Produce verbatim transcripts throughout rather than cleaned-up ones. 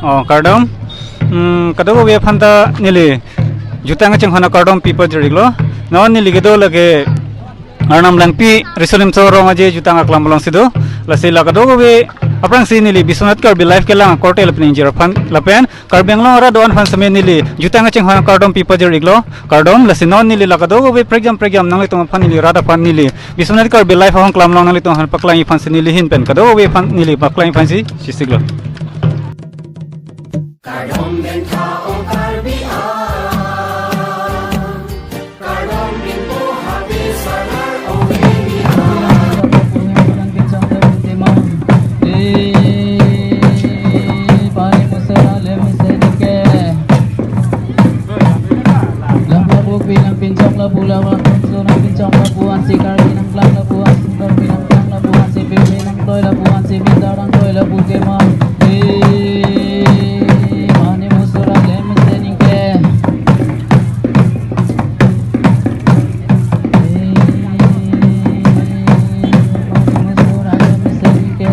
Oh, kardom. Hmm, kadokave aphan ta neli jutang kachinghon akardom pi pajir-iklo. Non neli kedo lake Arnam Langpi, Riso Nimso Rong Aje jutang aklam alongsi do. Lasi la kadokave aphrangsi neli Biswanath Karbi Live kelang akorte lapen ingjir aphan lapen Karbi Anglong arat do-an aphan seme neli jutang kachinghon akardom pi pajir-iklo. Kardom, lasi non neli la kadokave prekjam prekjam nanglitum aphan neli rat aphan neli Biswanath Karbi Live ahong klam along nanglitum aphan paklang-ik aphansi neli ahin pen kadokave aphan neli paklang-ik aphansi chesik-iklo. Kardom bentha o Karbi a, kardom bimpo hadi salar o ini a. Eh, pani musera le mesen ke. Lapu pinang pinchong lapu lapu pinchong lapu ansi Karbi nangklang lapu ansi Karbi nangklang lapu ansi Karbi nangtoi lapu ansi Bidar nangtoi lapu kema. Eh, pani musera le mesen ke. Eh, pani musera le mesen ke.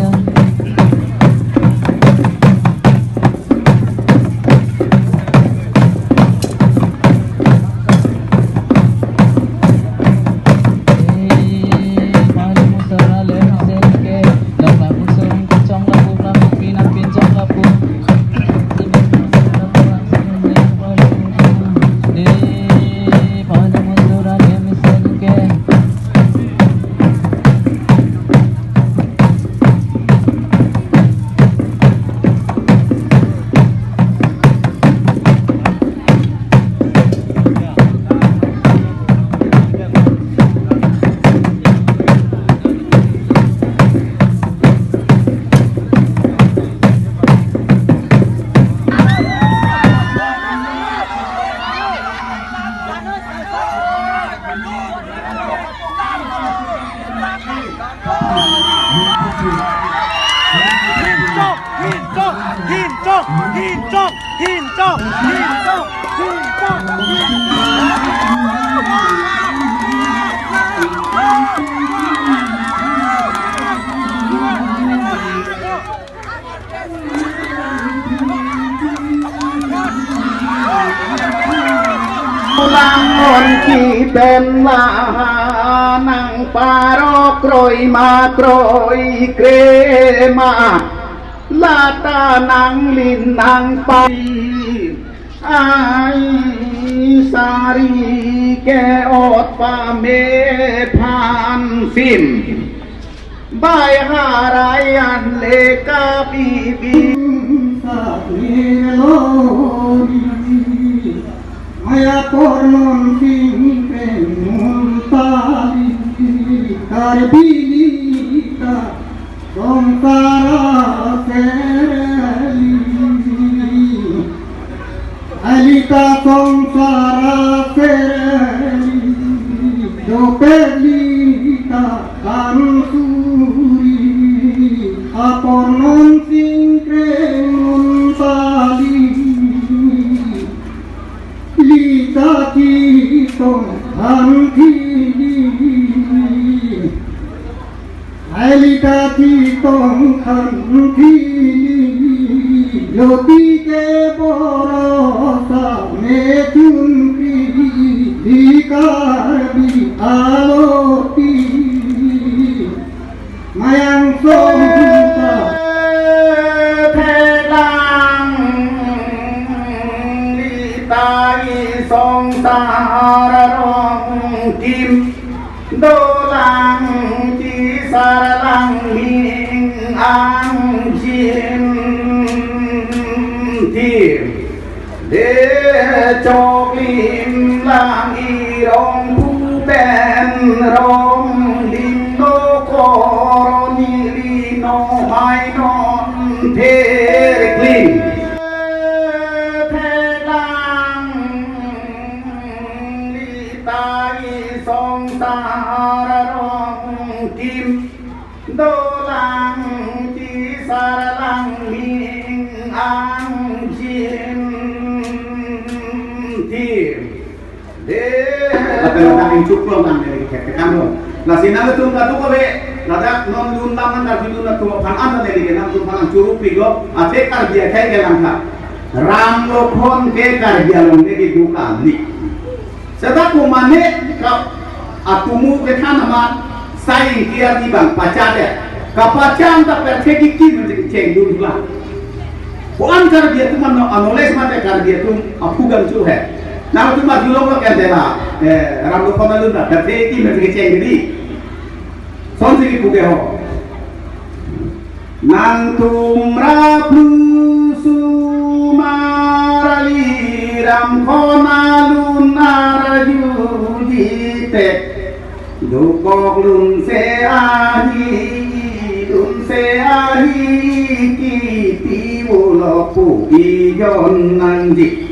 Ulang mon kipen laha nang parok kroi ma kroi kre ma lata nang lin nang pai ai sari ke ot pame phan sim. Bai harai an le kapi bi. Sakni lori, maya pornon sing kreng mun tali, Karbi lita, songsara sereli. Alita songsara sereli, dopelita kansuri, apornon sing kreng mun tali, lita kitong hanthili. Ailita kitong khan thili, jyoti ke borosa me chun kri, di Karbi aloti, mayang song ta. Thelang lita i songsara rong kim. Dolang chisar lang ming ang jin tim. De chok lim lang i rong pu pen rong lim no koroni li no mai non pher kling. Thelang li tai songsara rong kim, dolang chisar lang ming ang jin tim. De lapen lapen ingchuk plong ang dari kek kekam lo. Lasi nangtum kadokave Ladak non lun lam nangkarjulun atum aphan an neli ke nangtum aphan nangchoro piklo, athe Karbi akhei ke langtha. Ram Lokhon ke Karbi Anglong ke kedo kali. Seta komane ka atumu kethan amat sai ingki arni bang pachat ya. Kapachat ta perthek kekim chengdun lang. Ko-an Karbi atum ano knowledge mate Karbi atum aphugan chu he. Nangtum arjulonglo kente la, eh, Ram Lokhon alun ta perthek kekim chengdi. Sonsi kipu ke ho. Nangtum raplu sumar ali Ram Lokhon alun arjuji te. Dokok lunse ahi, lunse ahi, kiti ulo pu ijon nangji.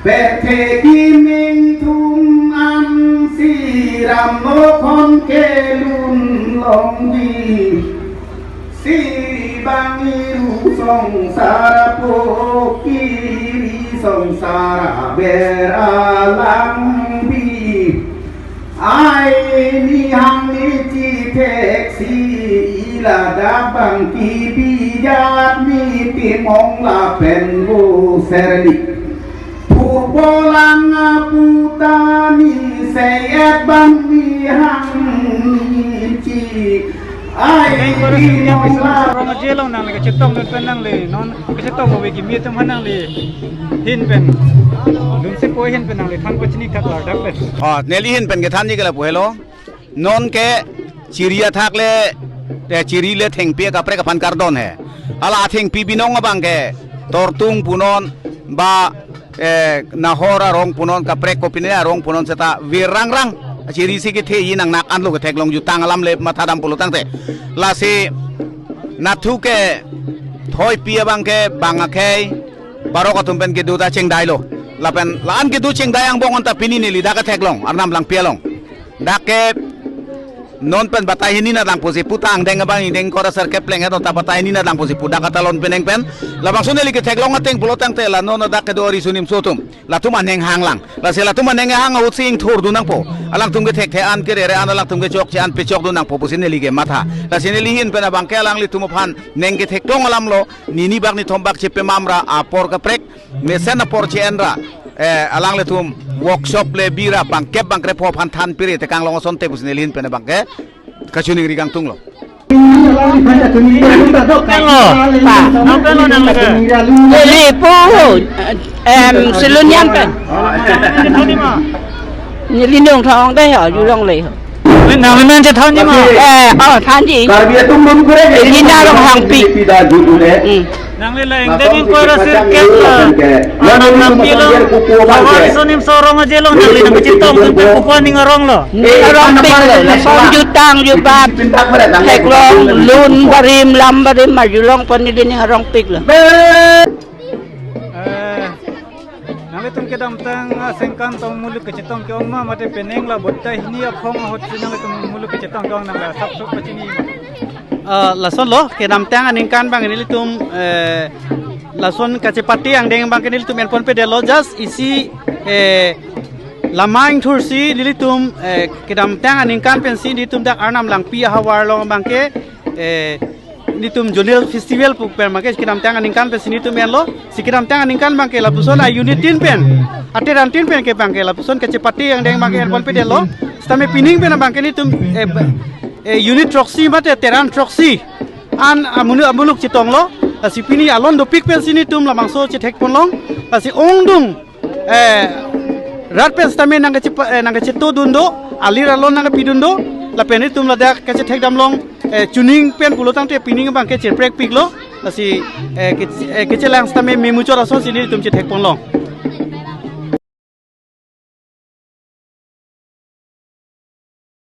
Perthek kekim ingthum ansi Ram Lokhon kelun longji. Si bang iru songsar apok kiri songsar aber alangpi. Ai ni hang ni chithek si ila dabang kibijat ni timong lapen bo serdi. Purbolang aputani seyet bang ni hang ni chi. Ai Neng kore ni sini mong bisa la. Rong aje long nangli kachetong dun pen nangli non kachetong ove kimi atum aphan nangli hin pen. Dun si po hin pen nangli than pachini thak lar dak pen. Oh, neli hin pen kethanji ke lapu helo. Non ke chiri athak le, eh, chiri le thengpi kaprek aphan kardon he. Hala athengpi binong abang ke Tortung punon ba, eh, Nahor arong punon kaprek kopine arong punon seta virrangrang. Chiri si kethe-i nangnak anlo ketheklong jutang alam le mathadam pulo tangte. Lasi nathu ke thoipi abang ke bang akhei barok atum pen kedo ta chengdailo. Lapen la-an kedo chengdai angbong anta pini neli dak ketheklong Arnam Langpi along. Dak ke non pen batai hini na dang pusi pu ta angdeng abang ingdeng kora serkep pleng eton ta batai hini na dang pusi pu dak katalon peneng pen. Labangso neli ketheklong ateng pulo tangte la non dak kedo ari sunim so atum. Latum aneng hanglang. Lasi latum aneng hang ahut si ingthur dun nangpo. Alangtum kethekthe an kerere an alangtum kechokche an pechok dun nangpo pusi neli kematha. Lasi neli hin pen abang ke alanglitum aphan neng ketheklong alamlo. Nini bak nithom bak chepemam ra apor kaprek. Mesen apor che-en ra, eh, alanglitum workshop le bira bangkep bangkrep aphan than pire tekang long asonte pusi neli hin pen abang ke kachiningri kangtunglo. Nangpelo, pa. Nangpelo nangpelo. Neli pu, em, Silonian pen. Neli nung thong dei ho, julong le ho. Nang nang chethan ji ma. Eh, oh, thanji. Karbi atum nung kure ke. Neli na rong hangpi. Pida judule. Hmm. Nangli la ingdeng ingkoi ra sirkep la. Arnam Langpi along. Havar sonim so rong aje long nangli nangkachetong pen kupa ning arong lo. Ning arong pik lo. Lason jutang jubab. Theklong lun barim lam barim arjulong pon neli ning arong pik lo. Eh, nanglitum kedamtang, ah, sengkan tong muluk kachetong ke-ong ma mate peneng la botta hini aphong ahut si nanglitum muluk kachetong ke-ong nang la sap sap pachini. Ah, lasonlo, kedamtang aningkan abang nelitum, eh, lason kachepate angdeng abang ke nelitum enpon pedetlo just isi, eh, lamang thursi nelitum, eh, kedamtang aningkan pensi nelitum dak Arnam Langpi ahavar along abang ke, eh, nelitum zonal festival pu pen abang ke kedamtang aningkan pensi nelitum enlo, si kedamtang aningkan abang ke lapuson a-unit tin pen, ateran tin pen ke abang ke lapuson kachepate angdeng abang ke enpon pedetlo, sitame pining pen abang ke nelitum, eh, eh, unit throksi mate teran throksi an amunu amuluk chetonglo, lasi pini alon dopik pensi nelitum labangso chethekponlong, lasi ongdung, eh, rat pen sitame nangkachepa-, eh, nangkacheto dun do, alir alon nangkapi dun do, lapen nelitum ladak kachethekdamlong, eh, chuning pen pulo tangte pining abang ke cherprek piklo, lasi, eh, ke-, eh, kechelang sitame memuchot asonsi nelitum chethekponlong.